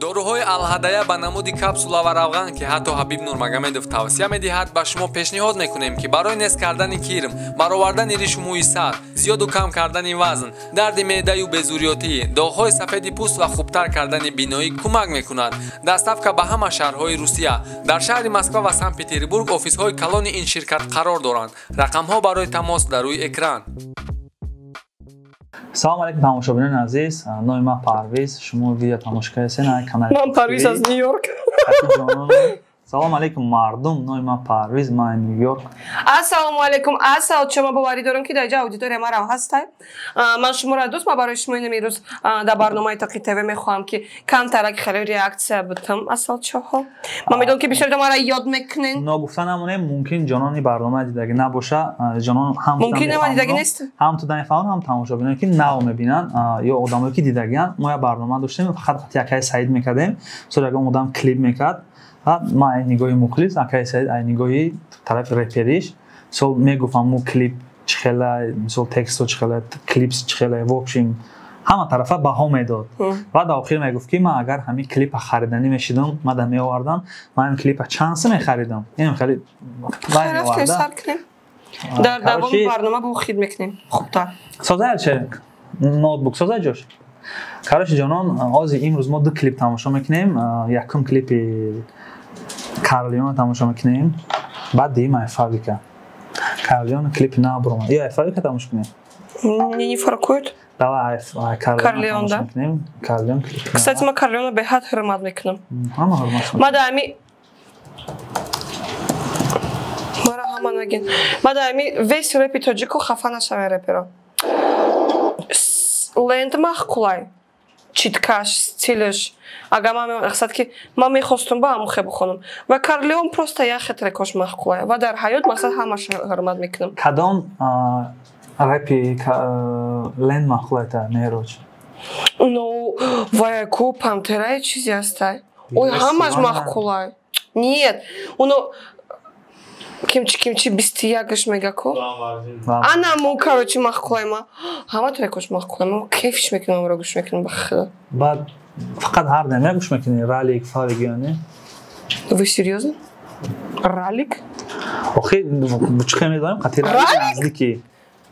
Доруҳои Алҳадая ба намуди капсула ва равған, ки ҳатто Ҳабиб Нурмагомедов тавсия медиҳад, ба шумо пешниҳод мекунем, ки барои нест кардани кирм, баровардани ришу мӯи сар, зиёду кам кардани вазн, дарди меъдаю безурётӣ, доғҳои сафеди пӯст ва хубтар кардани биноӣ кӯмак мекунад. Доставка ба ҳама шаҳрҳои Русия. Дар шаҳри Москва ва Санкт Петербург офисҳои калони ин ширкат қарор доранд. Рақамҳо барои тамос дар рӯи экран. Салом алейкум, тамошобинони азиз. Номи ман Парвиз. Шумо видео тамошо кардед на канали Ман Парвиз аз Нью-Йорк. Салом алейкум, мардум. Номи ман Парвиз, ман Нью-Йорк. Ассалому алейкум. Асал, чума боварӣ дорам, ки дар ҷа аудитория марам ҳастай. Ман шуморо дӯст, ман барои шумо инам имрӯз дар барномаи Тоқи ТВ мехоҳам, ки камтарак хеле реаксия бутам, асалчоҳо. Ман медонам, ки бисёр маро ёд мекунен. Ногуфта намонем, мумкин ҷонони барнома дидагӣ набоша, ҷонон ҳам мумкин нама дидагӣ нест. Ҳам ту намефаҳманд, ҳам тамошобиноне, ки нав мебинанд ё одамое, ки дидагианд. Мо як барнома доштем, фақат якаи Саид мекардем. Мисол, ягон одам клип мекард, ман ай нигоҳи мухлис, акаи Саид ай нигоҳи тарафи репериш, мисол, мегуфтам, му клип чӣ хела, мисол, текстҳо чӣ хела, клипс чӣ хела, в общем, ҳама тарафа баҳо медод. Ва дар охир мегуфт, ки ман агар ҳамин клипа хариданӣ мешидам, ман да меовардам, ман ҳамин клипа чанд сум мехаридам? Инам хеле вай меоварда. Дар давоми барнома бо хид мекунем хубтар. Соза че ноутбук соза ҷош. Короче, ҷонон, ози имрӯз мо ду клип тамошо мекунем. Якум клипи Карлиона тамошо мекунем, баъд дигим ай Фабрика. Карлиона клипи нав буромад. Ё ай Фабрика тамошо кунем? Мне не фаркует. Давай ай Карлиона тамошо мекунем. Карлион клип. Кстати, ман Карлиона беҳад ҳурмат мекунам. Ҳама ҳурмат. Ма да ами мара ҳама нагин. Ма да ами весь рэпи тоҷику хафа нашавен реперо. Ленд махқулай. Читкаш, стилш. Агар ман мақсад, ки ман мехостум ба ҳамон хе бихонам. Ва Карлеон просто як хе трекош махқулай. Ва дар ҳаёт мақсад ҳамаша ҳурмат мекунам. Кадом рэпи Ленд махқулайта, Меҳроҷ? Ну, вая ку Пантерай чизе ҳастай. Ой, ҳамаш махқулай. Нет, уно кимчи кимчи 21-ш мега ку? Ана му, короче, махқулай ма. Ҳама трекош махқулай. Ма кайфиш мекунам, амро гӯш мекунам, ба худо. Баъд фақат ҳар дам гӯш мекунӣ Ралик, Фавик ё не? Вы серьезно? Ралик? Охи, чӣ хел медонем, қати Ралик наздики.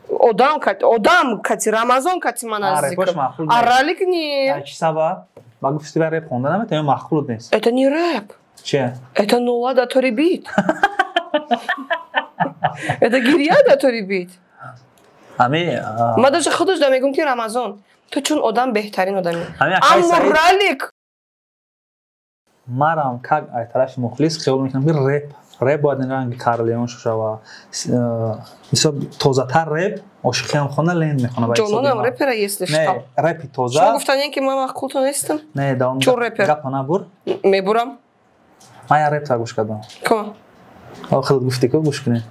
Одам кати, одам кати, Рамазон кати ман наздикам. А Ралик не. Чӣ сабаб? Ба гуфти ба реп хонда наметавонӣ, махқулут нест. Это не рэп. Че? Это нула да торибит. Это гиря да торибит. Ами Ма даже худаш да мегум, ки Рамазон, ту чун одам беҳтарин одами. Аммо Ралик марам как ай тарафи мухлис хиёл мекунам, ки рэп бояд ранги Карлеон шава. Мисол, тозатар рэп ошиқиам хона Ленд мехона. Ҷононам рэпера, если что. Рэпи тоза. Шумо гуфтанем, ки ман махқултон нестам? Не, давом. Чун рэпер. Гапа набур. Мебурам. Ман як рэп гӯш кардам. Ко? Худат гуфтӣ, ку гӯш кунем.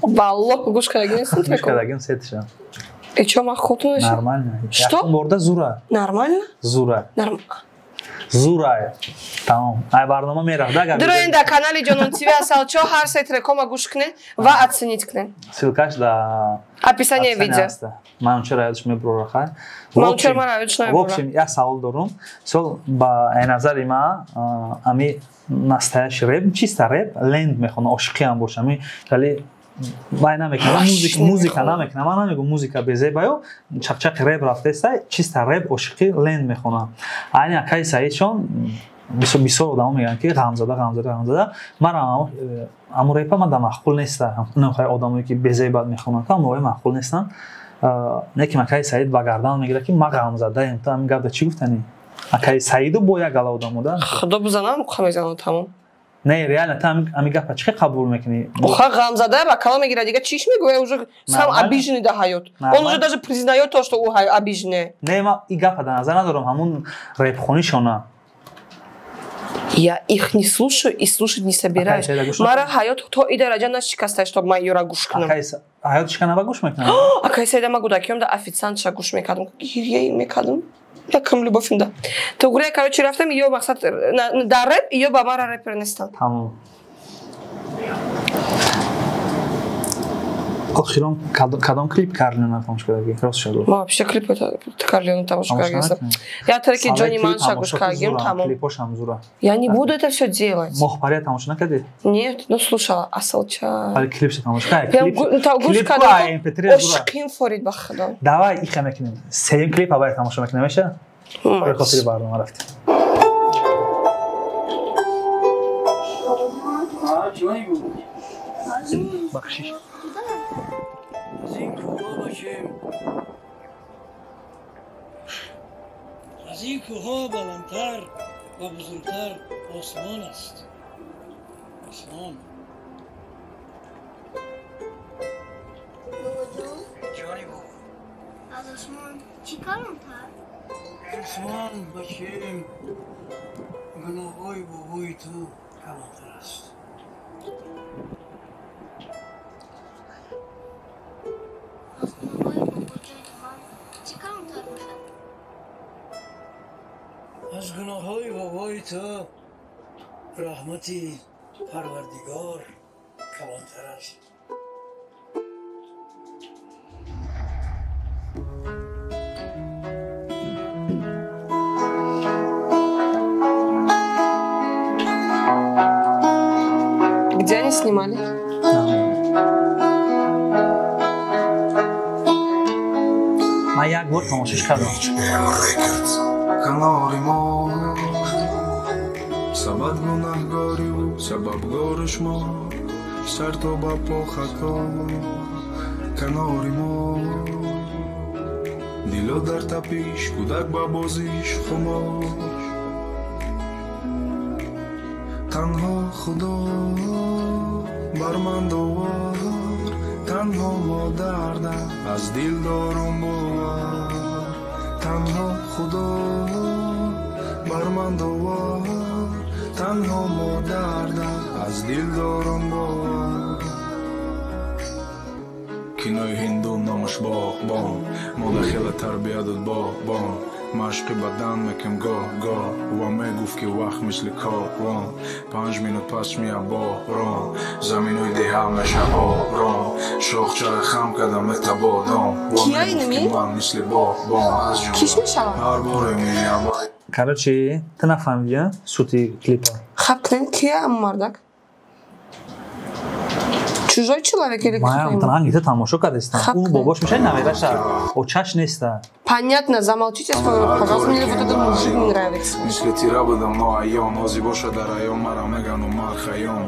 Валлоҳ, гӯш кардагӣ нестам. Гӯш кардагим сетиша. И чё, махқултон нашид? Нормально. Что? Якум борда зура. Нормально? Зура. Зура. Тамом. Ай барнома мерафт, агар. Дуроин дар канали Ҷонон ТВ асалчо ҳар се трекома гӯш кунед ва оценить кунед. Ссылкаш да описание видео. Ман чаро ёдш мебурора, хай? Ман чаро мара ёдш намебурора? В общем, як савол дорум. Сол ба назари ма ами настоящий рэп, чисто рэп, Ленд мехона, ошиқиам боша. Ами хеле вай намекунам, музика намекунам. Ман намегум музика безебаю, чақчақи рэп рафтеста, чисто рэп ошиқи Ленд мехонам. Айни акаи Саидшон бисёр одамо мегӯянд, ки ғамзада, ғамзада, ғамзада. Марам аму рэпа ман да маъқул неста. Намехоҳ одамое, ки безебат мехонанд, амои маъқул нестанд. Неки акаи Саид ба гардан мегирад, ки ман ғамзадаем. Ту ҳамин гапда чӣ гуфтанӣ? Акаи Саиду бо як гала одамо да? Худо бизанам, қа мезанам, тамом. Не, реально, ту ҳамин гапа чӣ қабул мекунӣ? Оха, ғамзада ба калом мегирад, дига чиш мегӯяд, уже сам обиженный да ҳаёт. Он уже даже признает то, что ӯ обиженный. Не, ман ин гапа дар назар надорам, ҳамун рэпхонишона. Я их не слушаю и слушать не собираюсь. Мара ҳаёт то и дараҷа нашикаста, чтоб ман ёра гӯш кунам. Ҳаёт шикана гӯш мекунам? Акай Саида, ма кӯдакиём да официантша гӯш мекардам. Гирья мекардам. Якам любовь да. Тугре, короче, рафтам, ё мақсад дар рэп, ё ба мара рэпер нестам. Тамом. Охирон кадом клип Карлиона тамошо кардагӣ? Рост шуд. Ма вообще клип Карлиона тамошо кардагӣ. Я треки Джонни Манша гӯш кардагим, тамом. Клипош ҳам зура. Я не буду это все делать. Моҳпария тамошо накардӣ? Нет, ну слушала, Асалча. Вале клипшо тамошо кардӣ? Гӯш кардам. Ошиқим форид ба худо. Давай иха мекунем. Сеюм клип аввал тамошо мекунем, меша? Ба хотири барнома рафтем. Бахшиш. Аз ин кӯҳҳо баландтар ва бузургтар осмон аст. Осмон. Ҷони бобо. Аз осмон чӣ калонтар? Осмон, бачаем, гуноҳҳои бобои ту калонтар аст. Аз гуноҳҳои бобоҷони ман чӣ калонтар бошад? Аз гуноҳҳои бобои ту раҳмати Парвардигор калонтар аст. Где они снимали? Ман як бор тамошош кардам. Канори мо сабад гунаҳгорию сабабгориш мо, сар то ба по хато. Канори мо дило дар тапиш, кӯдак ба бозиш хумор. Танҳо Худо бар ман довар, танҳо модарда аз дил дорум бовар. Танҳо Худо бар ман довар, танҳо модарда аз дил дорум бовар. Кинои ҳинду номаш боғбон, мода хеле тарбия дод боғбон. Машқи бадан мекем гоҳ-гоҳ, ва мегуфт ки вақт мисли корвон. 5 минут пас мия борон, заминои деҳа меша ором. Шохчара хам кардам метабодом, ва мегуфт ки ман мисли боғбон. Аз ҷумла ҳар боре меям. Короче, ту нафаҳмидӣ сути клипа? Хаб кунем, кия мардак? Чужой человек или кто? Ман ту тамошо кардастам. Ӯ бобош мешавад, намераша. Очаш неста. Понятно, замолчите свою, пожалуйста, мне вот этот мужик не нравится. Мисли тира будам, но аён, ози боша дар аён, мара меган Умар Хайём.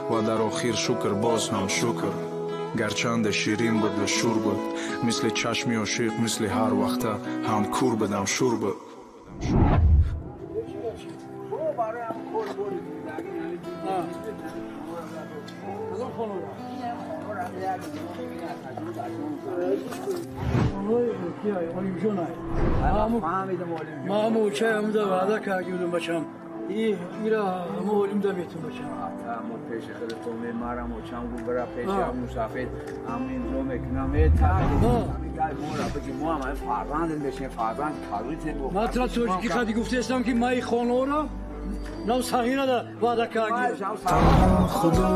Ва дар охир шукр, боз ҳам шукр. Гарчанде ширин буд ва шур буд, мисли чашми ошиқ, мисли ҳар вақта ҳам кур будам, шур буд. Ма амуда ваъда карда будам бачам. Ира мо олимда метун бачам. Мо пеши худатон мемарам, очам гуфт бара пеши ҳамун сафед, ҳамун имзо мекунам, мо ҳам фарзанд мешем, фарзанд калутем. Ман тра тоҷики хади гуфтаистам ки ман ин хонаро нав сағира ваъда карда. Танҳо Худо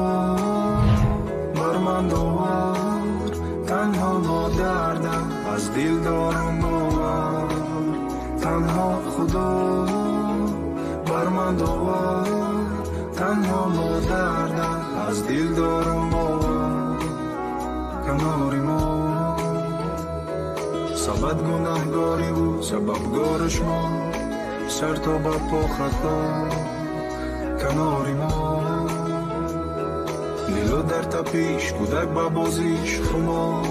бар ман довар, танҳо модарда аз дил дорам бовар. Танҳо Худо бар ман довар, танҳо модарда аз дил дорам бовар. Канори мо сабад гунаҳгориву сабабгориш мо, сар то ба по хато. Канори мо дило дар тапиш, кӯдак ба бозиш хумор.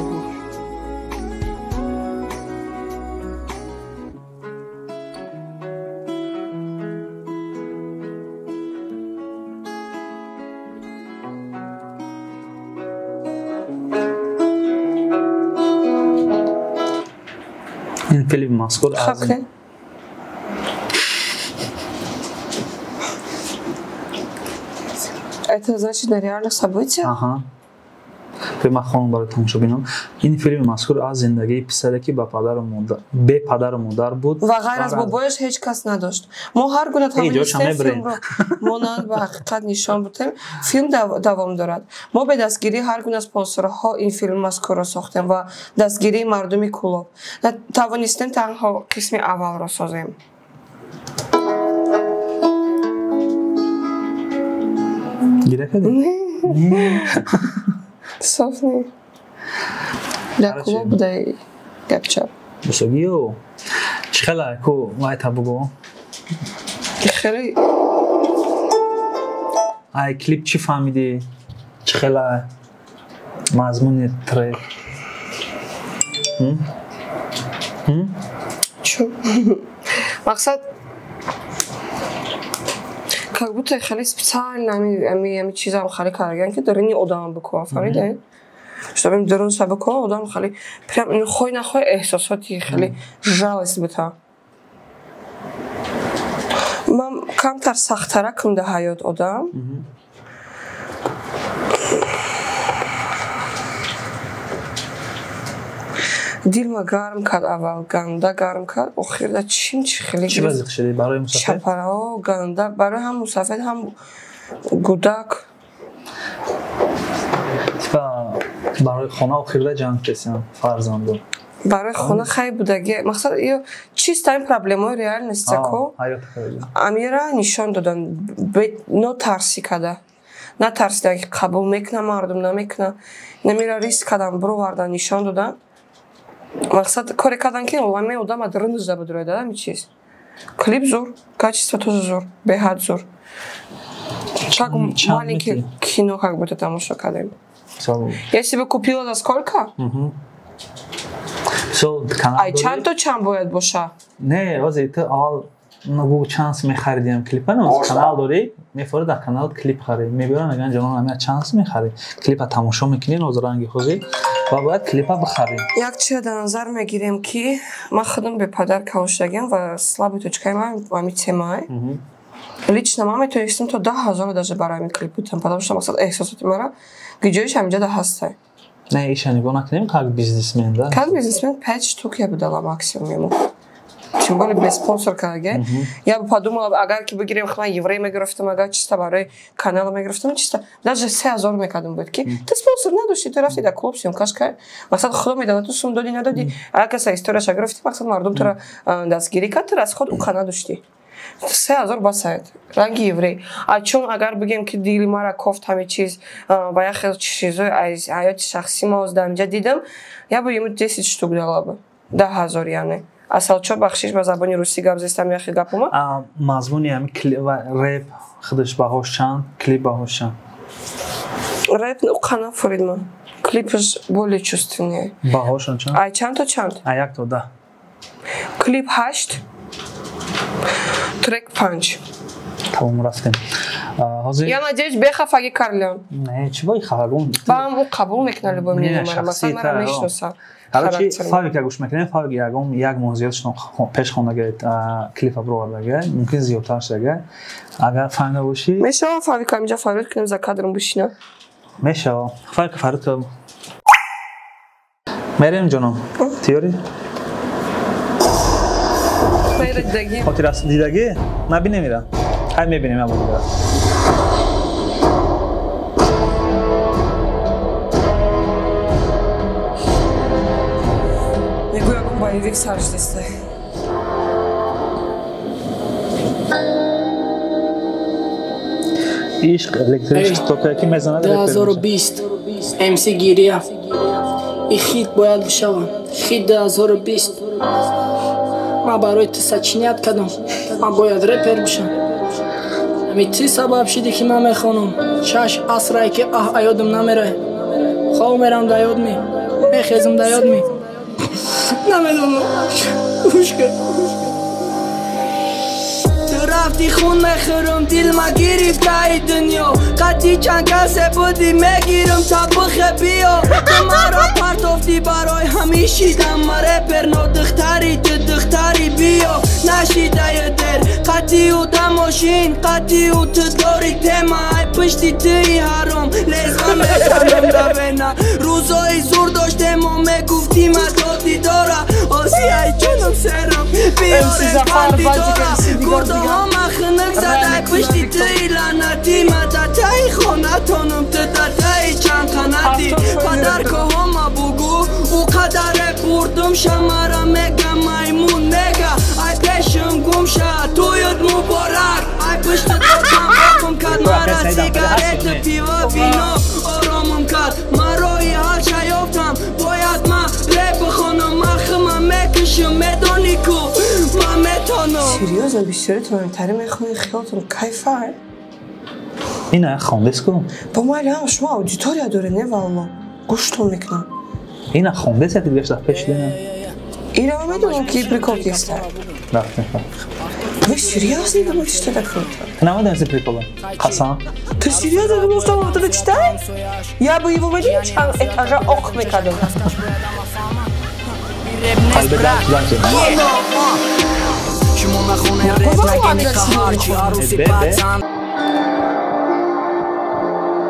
Ин филми мазкур аз Это значит на реальных событиях? Ага. То Ман хонам барои тамошобинон. Ин филми мазкур аз зиндагии писаре ки бе падару модар буд ва ғайр аз бобояш ҳеҷ кас надошт. Мо ҳар гуна тавонистем филмро монанд ба ҳақиқат нишон будем. Филм давом дорад. Мо бе дастгирии ҳар гуна спонсорҳо ин филми мазкурро сохтем ва дастгирии мардуми Кӯлоб тавонистем танҳо қисми аввалро созем. Гиря кардӣ? Соф не. Дар Кӯлоб будай гапчап. Бисогиё. Чӣ хела ку вайта бугӯ? Хеле. Ай клип чӣ фаҳмидӣ? Чӣ хела мазмуни трек? Чу? Мақсад как будто хеле специально ами чизам хеле кардаган, ки даруни одам бикува, фаҳмидаед? Чтобы дарунша бикува, одам хеле прям хой нахой эҳсосоти хеле жалость бита. Ман камтар сахттаракам дар ҳаёт одам. Дилма гарм кард аввал, ганда гарм кард, охирда чим чи хеле. Чӣ вазиқ шудӣ барои мусафед? Чапарао ганда барои ҳам мусафед, ҳам гудак. Типа барои хона охирда ҷанг кесиям фарзанду. Барои хона хай будаги. Мақсад ё чиста ин проблемаи реальности ко. Амира нишон додан нотарсӣ када. Натарсидан ки қабул мекунам мардум, намекунам. Намира риск кадан, бировардан, нишон додан. Мақсад коре кардан ки олами одама дарунзда будрояд ами чиз. Клип зур, качество тоже зур, беҳад зур. Как маленький кино как будто тамошо кардем. Я себе купила за сколько? Ай чанд то чанд бояд боша? Не, ози ту аввал нагу чанд мехаридиам клипа, но канал дорӣ, мефорӣ дар каналат клип харӣ. Мебиёран, мегӯянд ҷонон, ами чанд мехарӣ? Клипа тамошо мекунӣ ноз ранги хозӣ ва бояд клипа бихарӣ. Як чиза дар назар мегирем, ки ман худам бепадар калон шудагиам ва слабый точкаи ман ами темаи. Лично ман метавонистам то 10 000 даже барои ами клип бутам, потому что мақсад эҳсосоти мара гиҷоиш ҳаминҷа да ҳастай. Не, иша нигоҳ накунем как бизнесмен, да? Как бизнесмен пять штук я бы дала максимум ему. Тем более без спонсор кардаге. Я бы подумала, агар ки бигирем, ман еврей мегирифтам, агар чисто барои канала мегирифтам, чисто даже 3000 мекардам буд, ки ту спонсор надошти, ту рафти дар клуб съёмкаш кард. Мақсад худо медонад, ту сум додӣ, надодӣ. Агар каса историяша гирифти, мақсад мардум тура дастгирӣ кард, ту расход уқа надошти. 3000 басаяд ранги еврей. А чун агар бигем, ки дили мара кофт ҳаме чиз ва як хел чизои аз ҳаёти шахсӣ ма дар инҷа дидам, я бы ему 10 штук дала бы, 10 000. Яъне асалчо, бахшиш, ба забони русӣ гап зестам, яхе гапома. Мазмуни ҳами реп худаш баҳош чанд, клип баҳош чанд? Реп уқа нафурид ман, клипаш более чувственный. Баҳошон чанд? Ай чанд то чанд? Ай 1 то 10. Клип 8, трек 5. Тамом, рафтем. Ҳозир я надеюсь, бехафаги карлион. Не, чӣ бои хафагон? Баам ӯ қабул мекунад любой мнение мара, масалан мара мешиноса. Короче, Фавика гӯш мекунем. Фавик ягон як моҳ зиёд пеш хондага клипа бировардага, мумкин зиёдтар шудага. Агар фаҳмида бошӣ. Мешава Фавика инҷа фарёд кунем, за кадром бишина? Мешава. Фавика фарёд. Мерем, ҷоном. Тиёри? Хотир дидагӣ? Набинем ира. Ҳай, мебинем як бор дигар. Мегӯ ягон боевик сар шудистай. Ишқ электрический токае ки мезанад. 2020 МС Гирия. И хит бояд бишавам, хит 2020. Ман барои ту сочинять кардам, ман бояд репер бишам. Ами ти сабаб шиди, ки ман мехонам. Шаш асрае, ки аҳ аёдам намерай. Хов мерам, да ёд ми мехезам, да ёд ми намедонам. Гӯш кун. Рафти, хун мехӯрам, дилма гирифтаи дунё. Қатъи чанд касе будӣ, мегирам табухе биё. Ту маро партофтӣ, барои ҳамин шидам ма репер. Но духтари ту духтари биё нашидаю дер. Қатъи Қатию да мошин, қатию ту дори тема. Ай пишти туи ҳаром, лезва мезанам да вена. Рӯзои зур доштему мегуфтим адо дидора. Осияи ҷоном серам, биёре пандидора. Гурдоҳома хунук зад, ай пишти туи лаънатӣ. Ма да таи хонатонум, ту да таи чандқанатӣ. Падаркоҳома бугӯ, ӯ қадаре бурдум шамара мега маймун мега. Ай пешум гум ша, туют муборак. Ай пишти тотам оқум кард мара сигарету пиво вино оромум кард. Ман роҳи ҳал шаёфтам, бояд ман реп бихонам. Ман хима мекушам, медонӣ ку ман метонам. Серьёзно, бисёритон амтари мехонед, хиёлтон кайфай. Ина хондес ку? Бо майли, шумо аудитория доред, не валло. Гӯштон мекунам. Ина хондес яки дигаш дар пеш дена. Ира ма медонам ки прикол киста. Рафтем. Вы серьезно думаете, что это круто? Ты намедонисти прикола? Қасам. Ты серьезно думал, что он вот это читает? Я бы его в чанд этажа ок мекардам. Қалби дард шудан ки.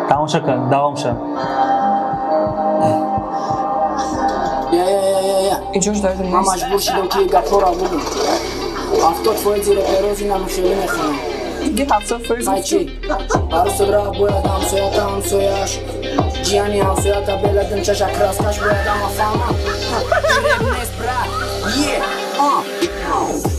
Тамоша кун, давом ша. Инҷош дар Ман маҷбур шудам ки гапҳоро бугум. 70% реперози намушевӣ мехонам. Диге 70%. Ай чӣ? Арӯсат рафт бояд ҳамсоята ҳамсояш. Ҷияни ҳамсоята беладим чаша краскаш бояд ҳама фаҳмам. Реп нест брат. Е,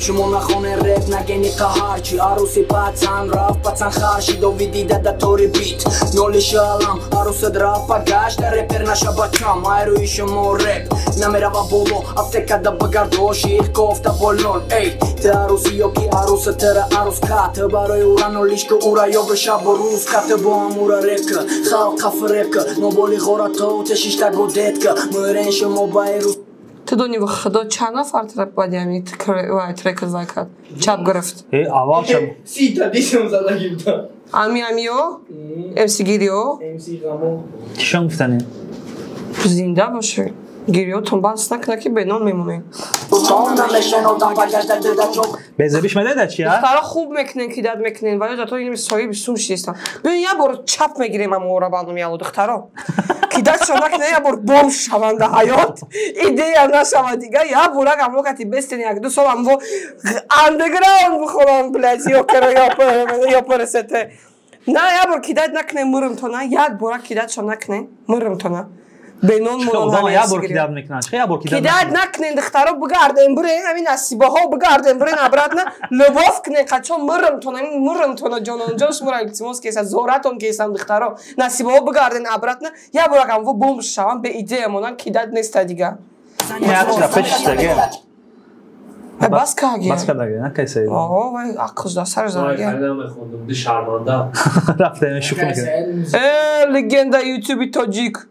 Шумо нахоне реп нагени қаҳарчи. Арӯси пацан рафт пацан харши. Довиди дада тори бит. Ноли шалам. Арӯсат рафт пагашта репер наша бачам. Ай рӯи шумо реп намерава боло. Аптекада багардоши кофта болнол. Эй, ту арӯси ё ки арӯса тара арӯс ка. Ту барои ура нолишка ура ё ба шабо рӯз ка. Ту бо ҳам ура репка. Халқа фиребка. Ноболиғора ту тешиштаго детка. Мӯрен шумо ба эрӯз. Ту дони ба худо чанд нафар трек баъди ҳамин трекат вай кард? Чап гирифт. Э, аввал чап. Сита дисам задаги будам. Ами амиё? МС Гириё? МС Ғамо. Чишон гуфтани? Зинда бошед. Гириётон бас накунад ки бенон мемонед. Безебиш медода чи, а? Духтаро хуб мекунен, кидат мекунен, вале зато инами соҳиби сум шидистан. Бибин, як бор чап мегирем амора банум яло духтаро. Кидатшон накунен, як бор бомж шаванд дар ҳаёт. Идея нашавад дига, як бор як амлокати бестен як ду сол амво андеграунд бихонам, блядь, ё ПРСТ. На, як бор кидат накунен, мурумтона, як бора кидатшон накунен, мурумтона. Бенон Одама як бор кидат мекунанд. Чӣ як бор кидат? Кидат накунен, духтаро, бигарден, бирен, ҳамин насибаҳо бигарден, бирен обратно, любов кунен, қачон мурумтона, мурумтона, ҷононҷон шуморо илтимос кесам, зоратон кесам, духтаро. Насибаҳо бигарден обратно, як бор агар бомж шавам, бе идея монам, кидат неста дига. Бас каги. Бас кадаги, на кайса. О, вай ақл да сар задаги. Вай намехондум, ди шарманда. Рафтем шӯхӣ мекунем. Э, легенда ютуби тоҷик.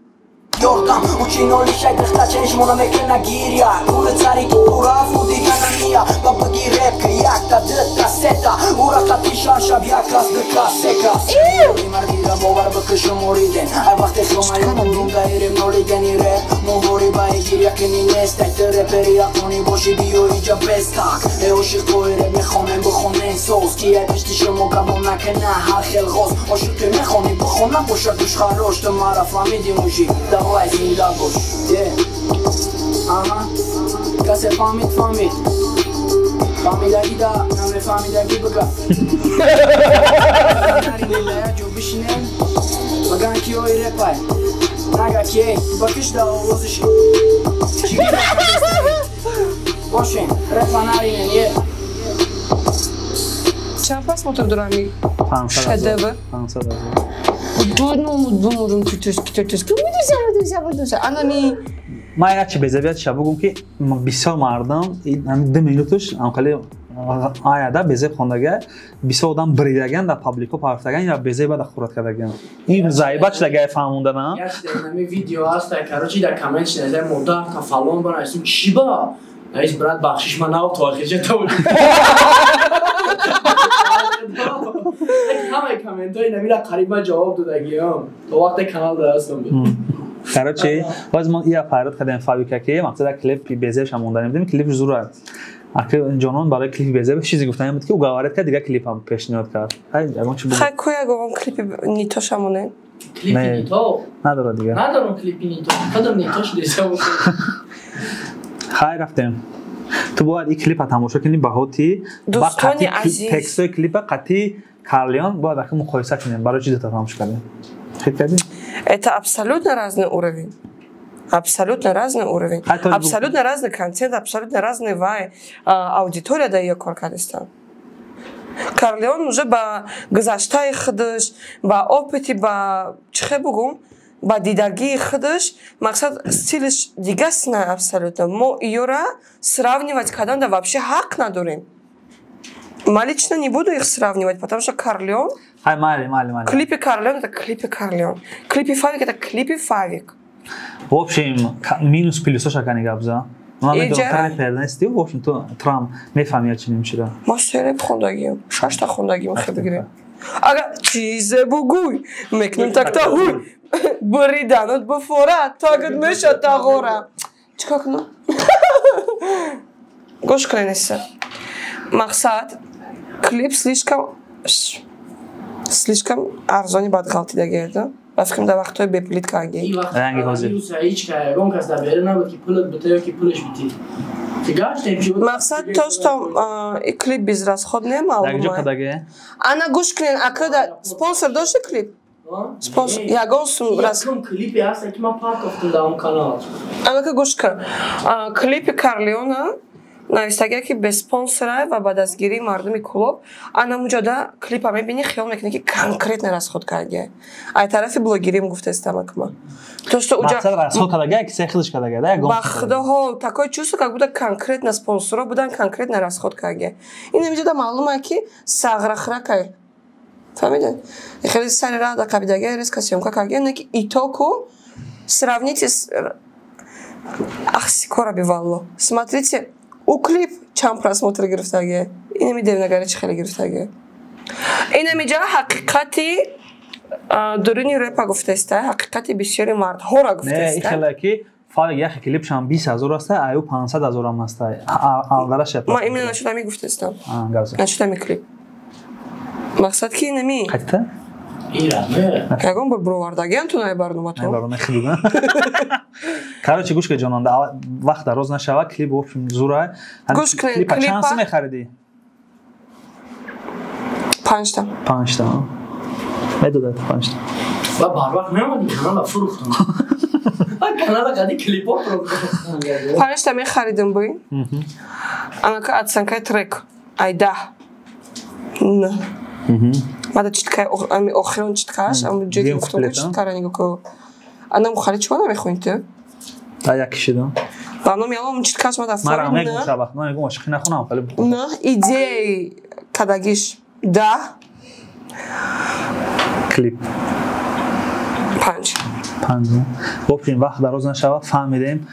Ёрдам учиноли шайдихтача шумона мекуна гиря. Кулицари ура фудиганамия. Ба баги репка якта дта сета. Ура қати шаршаб як раз дка сека. Мардира бовар бикушум мориден. Ай вақте хомаю бурум даирем нолидени реп. Муҳорибаи гиря кини нест. Ай ту репери ақони боши биё иҷа без так. Э ошиқои реп мехонем бихонен соз. Ки ай пишти шумо габон накуна ҳар хел ғоз. Ошиқи мехонӣ бихона боша гӯшхарош. Ту мара фаҳмиди мужик. Давай зинда бош. Аҳа. Касе фаҳмид фаҳмид. Фаҳмидаги да намефаҳмидаги бика. Ҷо бишинем. Баган ки ои репай. Нага ки эй ба киш да овозиш. Бошен репа наринен е. Чанд просмотр дорам и 500 шедевр? 500 ҳазор. Думурум тутуски тутуски. Будуса будуса будуса. Анами Ман як чи безебият ша бугум ки бисёр мардум ҳамин ду минуташ ҳамхеле аяда безеб хондага бисёр одам бридаган дар паблико парафтаган я безеба дар хурат кардаган. Ин заиба чи дагай фаҳмондана? Ҳами видео ҳаст, короче, дар коммент шиназай модар та фалон банависем чӣ ба? Наис брат бахшиш ман нав то охирча то. Ҳамаи комментҳои намира қариб ман ҷавоб додагиам. То вақте канал дар ҳастам буд. Короче, боз мо ия фарёд кардем фабрика ки мақсад як клип безеб ша монданем будем, клип зура. Аки ҷонон барои клипи безеб чизе гуфтан буд, ки ӯ говорит кард, дигар клипам пешниҳод кард. Ҳай, ягон чи буд? Хай, ку ягон клипи нитошамоне? Клипи нито? Надорад дигар. Надорам клипи нито. Худам нито шудеса. Хай, рафтем. Ту бояд ин клипа тамошо кунӣ, баҳоти дӯстони азиз. Текстои клипа қатъи Карлеон бояд ака муқоиса кунем. Барои чи дута тамошо кардем? Хит кардем? Это абсолютно разный уровень. Абсолютно разный уровень. Абсолютно разный контент, абсолютно разный вай. Аудитория да её кор кардистан. Карлеон уже ба гузаштаи худаш, ба опыти, ба чихе бугум, ба дидагии худаш, мақсад стилиш дигасна абсолютно. Мо еёра сравнивать кардан да вообще ҳақ надорем. Ма лично не буду их сравнивать, потому что Карлеон... Ай, майли, майли, майли. Клипи Карлеон это клипи Карлеон. Клипи Фавик это клипи Фавик. В общем, минус плюсоша кани гап за. Ман медонам, та репер нести, в общем, ту трам мефаҳми чи нимчира. Ма се реп хондагием, шашта хондагием, хе бигирем. Ага чизе бугӯй, мекунем такта ҳуй. Буриданат буфора, тагат меша тағора. Чикор кунам? Гӯш кунед, неса. Мақсад клип слишком арзони бад ғалтидагиеда. Ба фикрам, дар вақтҳои бепулит карги. Ранги ҳозир. Ҳеҷ ягон кас дар берун набуд, ки пулат бита ё ки пулаш битӣ. Мақсад то что и клип без расход не Дар ҷо кадаге? Ана гӯш кунед, ака спонсор дошти клип? Спонсор ягон сум рас. Якум клипе ҳаст, ки ман партофтам дар он канал. Анака гӯш кун. Клипи Карлеона навистагия, ки без спонсора ва ба дастгирии мардуми клуб. Ана муҷода клипа мебинӣ, хиёл мекунӣ, ки конкретно расход кардия. Ай тарафи блогерим гуфтаистам акма. То что уҷа Мақсад расход кадага, ки се худаш кадага, да ягон. Ба худоҳо, такое чувство, как будто конкретно спонсоро будан, конкретно расход кардия. Ин миҷода маълума, ки сағрахракай. Фаҳмидед? Хеле сари рада қабидагия, резко съёмка кардия, не ки итоку сравните с ах, сикора бивалло. Смотрите, у клип чанд просмотр гирифтагия. Инами девнагари чӣ хеле гирифтагия. Инами ҷа ҳақиқати дуруни репа гуфтаиста, ҳақиқати бисёри мардҳоро Не, гуфтаиста. хеле ки Фавик яхе клипшам 20 ҳазор аста, аю 500 ҳазорам аста. Алдараша. Ма именно насчет ами гуфтаистам. А, гап. Насчет ами клип. Мақсад ки инами Қайтта? Ягон бор бировардагиам ту най барномато. Не, барнома хидуга. Короче, гӯш кун, ҷононда, вақт дароз нашава, клип в общем зура. Гӯш кунед, клипа чанд клипа сум мехаридӣ? Панҷта. Панҷта. Медодад панҷта. Ба барвақт меомадӣ, канала фурӯхтам. Канала қади клипо фурӯхтам. Панҷта мехаридам буй. Анака оценкаи трек. Ай 10. На. Мада читкаи ами охирон читкааш, ами ҷое ки Дуюм гуфтам, ки куплет, а? читкара нигоҳ ку. Анам хали чима намехонӣ ту? Да як кишидам. Ба номи Аллоҳ, читкааш мада Мара фори мегум на. шабах, ман мегум ошиқӣ нахонам, хеле. На идеяи кадагиш 10. Клип. 5. Панҷ. В общем, вақт дароз нашава, фаҳмидем.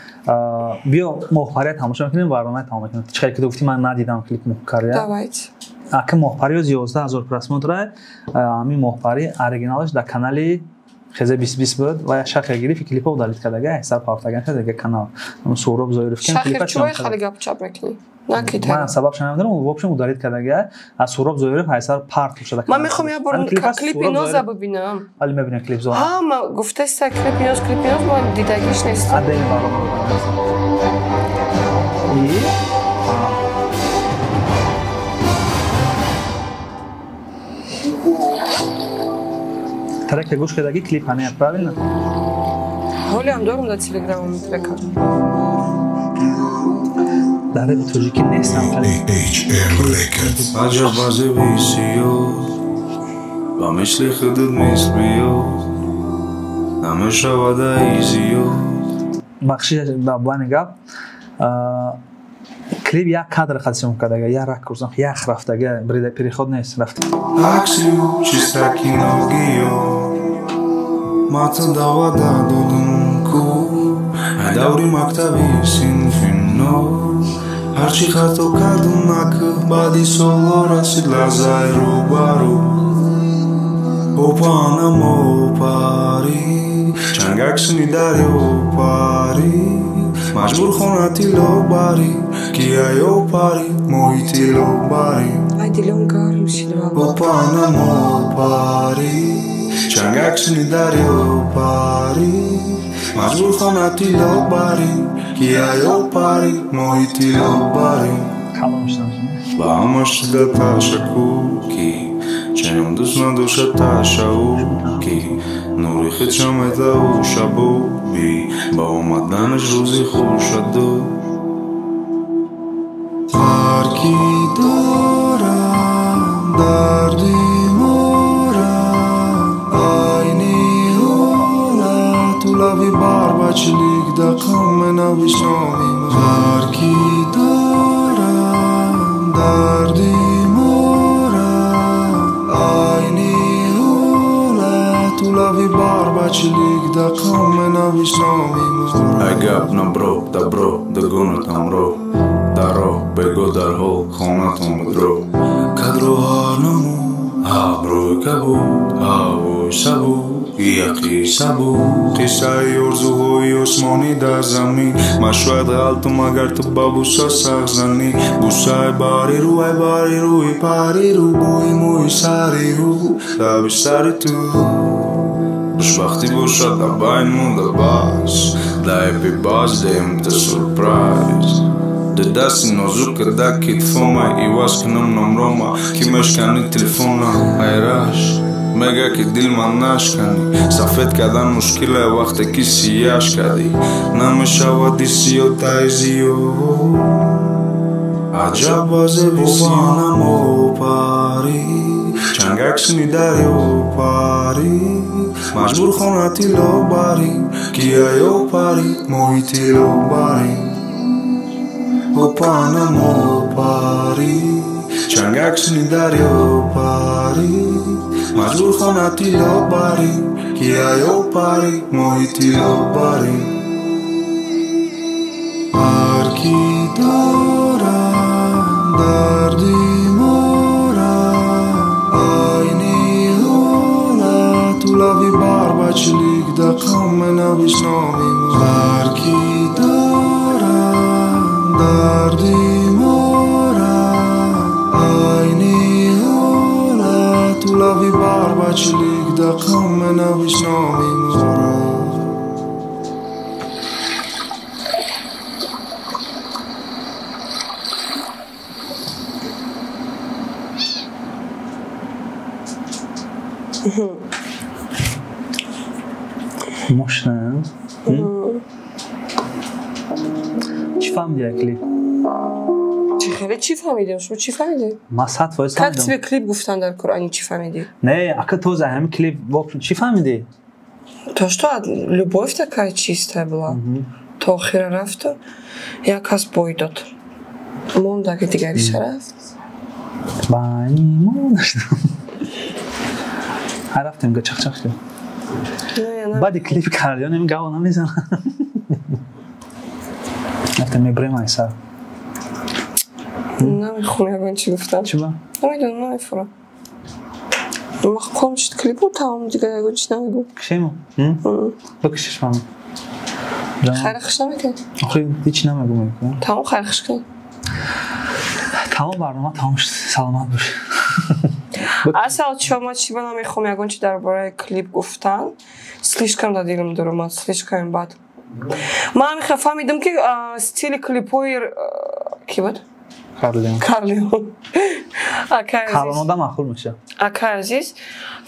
Биё моҳпария тамошо мекунем, барномаи тамом мекунем. Чӣ хеле ки ту гуфтӣ, ман надидам клип моҳпария. Давайте. Ака моҳпари 11 ҳазор просмотра, ҳамин моҳпари оригиналаш дар канали Хезе 2020 буд ва як шахе гирифт, клипа удалить кардага, сар партаган карда канал. Суҳроб Зоиров ки Шахир клипа чӯй хали гап чап мекунӣ? Накита. Ман сабабша намедонам, в общем удалить кардага, аз Суҳроб Зоиров ҳайсар парт шуда. Ман мехоҳам як бор клипи Ноза бибинам. Вале мебинам клип Зоа. Ҳа, ма гуфтаиста клипи Ноз, клипи Ноз, ман дидагиш нестам. Адени барнома. И трека гӯш кардаги, клип ҳане, правильно? Ҳолиам дорум дар телеграмам трека. Дар репи тоҷикӣ нестам хеле. Аҷаб баъзе бисёр ба мисли худут мисл биёр намешавад аи зиёд. Бахшиш ба бани гап, клип як кадр қад съёмка кардага, як ракурс, ях рафтага, брида переход нест, рафта. Аксию чистаки ногиё мата давада додум ку даври мактаби синфи но ҳарчи хато кардум накӯ баъди солҳо расид лаҳзаи рӯбарӯ опаанамо пари чангак сини дарё пари. Маҷбур хона тилло барӣ, ки аё парӣ, моҳи тилло барӣ. Ай, дилом гарм шид валло. Опана мо парӣ, чангак сини дарё парӣ. Маҷбур хона тилло барӣ, ки аё парӣ, моҳи тилло барӣ. Ба ҳама шида ташаккур, ки чунон дӯст надошта ташаввур, ки нури худша медаву шабоби ба омаданаш рӯзи хуша дод. Ҳар ки дорад дарди мора, айни ҳолату лаби бар ба чилик дақам менавис номи мо. Ҳар ки дорад дарди мора, айни ҳолату лаби бар ба чилик дақам менавис номи мо. Ай гап набро, дабро, дугонатам ро, даро, бего дарҳол, хонатон будро. Кадро ҳар намуд, абрӯи кабуд, ҳавои сабук, яқи сабук. Қиссаи орзуҳои осмонӣ дар замин. Ман шояд ғалтум, агар ту ба буса сахт занӣ. Бусаи бари рӯ, ай бари рӯи пари рӯ, бӯи мӯи сари ӯ дар бистари ту. Хушбахтӣ бошад дар байни мо да бас, да happy birthday та сюрприз. Ду дасти нозука да китфома, иваз кунам номрома, ки мешкани телефона. Айраш мега ки дил ман нашканӣ, сафед кардан мушкиле вақте ки сияш кардӣ. Намешавади сиё таи зиё. Аҷаб вазебоана мо парӣ, чангак сини дарё парӣ. Маҷбур хона тилло барӣ, ки аё парӣ, моҳи тилло барӣ. Опана мо парӣ, чангак сини дарё парӣ. Маҷбур хона тилло барӣ, ки аё парӣ, моҳи тилло барӣ. Ҳар ки дорад дарди мора, айни ҳолату лаби бар ба чилик дақам менавис номи мо. Ҳар ки дорад дарди мора, айни ҳолату лаби бар ба чилик дақам менавис номи мора. Мощная. Чӣ фаҳмиди ай клип? Чӣ хеле чӣ фаҳмидем? Шумо чӣ фаҳмидед? Ман 100% Как фаҳмидам. тебе клип гуфтан дар Қуръани чӣ фаҳмидӣ? Не, ака тоза ҳами клип вообще чӣ фаҳмидӣ? То что любовь такая чистая была. То охира рафту як кас бой дод. Мондаги дигариша рафт. Байни мо нашдам. Ҳай рафтем га чақчақ шуд. Не, Баъди клип кардиён ин гав намезанам. Рафтем мебурем ай сар. Намехоҳам ягон чӣ гуфтан. Чӣ ба? Намедонам, намефурам. Махком шуд клипу тамом, дигар ягон чӣ намегӯм. Кишему? Бикшиш ман. Хайра хуш намекунед? Охи ҳеч намегӯм. Тамом хайра хуш кунед. Тамом барнома тамом шуд. Саломат бош. Асал чо ма чӣ ба намехоҳам ягон чӣ дар бораи клип гуфтан. Слишком да дилам дуромад, слишком бад. Ман мехоҳам фаҳмидам ки стили клипҳои ки буд? Карлион. Карлион. Акай азиз. Калонода маъқул меша. Акай азиз,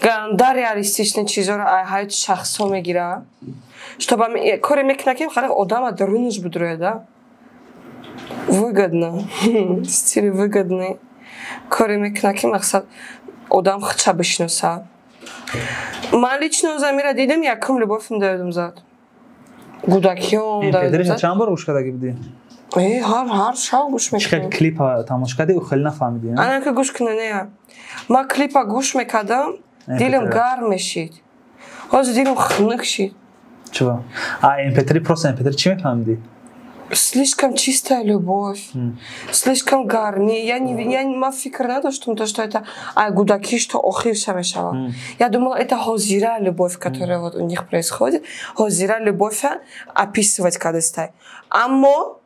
ганда реалистични чизоро ай ҳаёти шахсҳо мегира. Чтобы коре мекунад ки халқ одама дарунаш бидрояда. Выгодно. Стили выгодный. Коре мекунад ки мақсад одам худша бишноса. Ман лично замира дидам, якум любовь даёдам зад. Гудакиём даёдам зад. Чанд бор гӯш кардаги будӣ? Ҳар шав гӯш Чӣ хел мекунам. клипа тамошо кардӣ, ӯ хеле нафаҳмидӣ? Ана ки гӯш кунӣ, не. Ман клипа гӯш мекардам, дилам гарм мешид. Ҳозир дилам хунук шид. Чӣ ба? А MP3 просто MP3 чӣ мефаҳмидӣ? Слишком чистая любовь, слишком гарми. Я не, я ма фикр надоштум, то, что это ай гудаки, что охирша мешава. Я думала, это ҳозира любовь, которая вот у них происходит. Ҳозира любовь описывать кадестай. Аммо,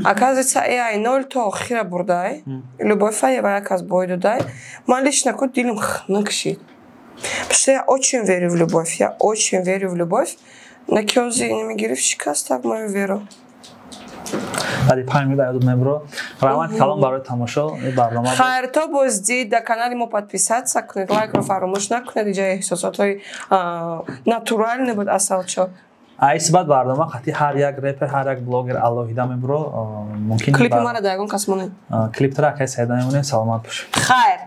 оказывается, ай ноль то охира бурдай. Любовь ай як аз бой дудай. Ман лично ку дилим хнук шид. Потому что я очень верю в любовь. Я очень верю в любовь. На кёзи не мегириф шикаст так мою веру. Баъди 5 минут аёдут мебро. Раҳмати калон барои тамошо барнома. Хайр, то боздид. Дар канали мо подписаться кунед, лайкро фаромӯш накунед. Иҷа эҳсосотҳои натуральный буд, асалчо. Ай сибат барнома қатъи ҳар як репер, ҳар як блогер алоҳида мебро. Мумкин клипи мара да ягон кас монед. Клиптара акай Саида мемонем. Саломат бош. Хайр.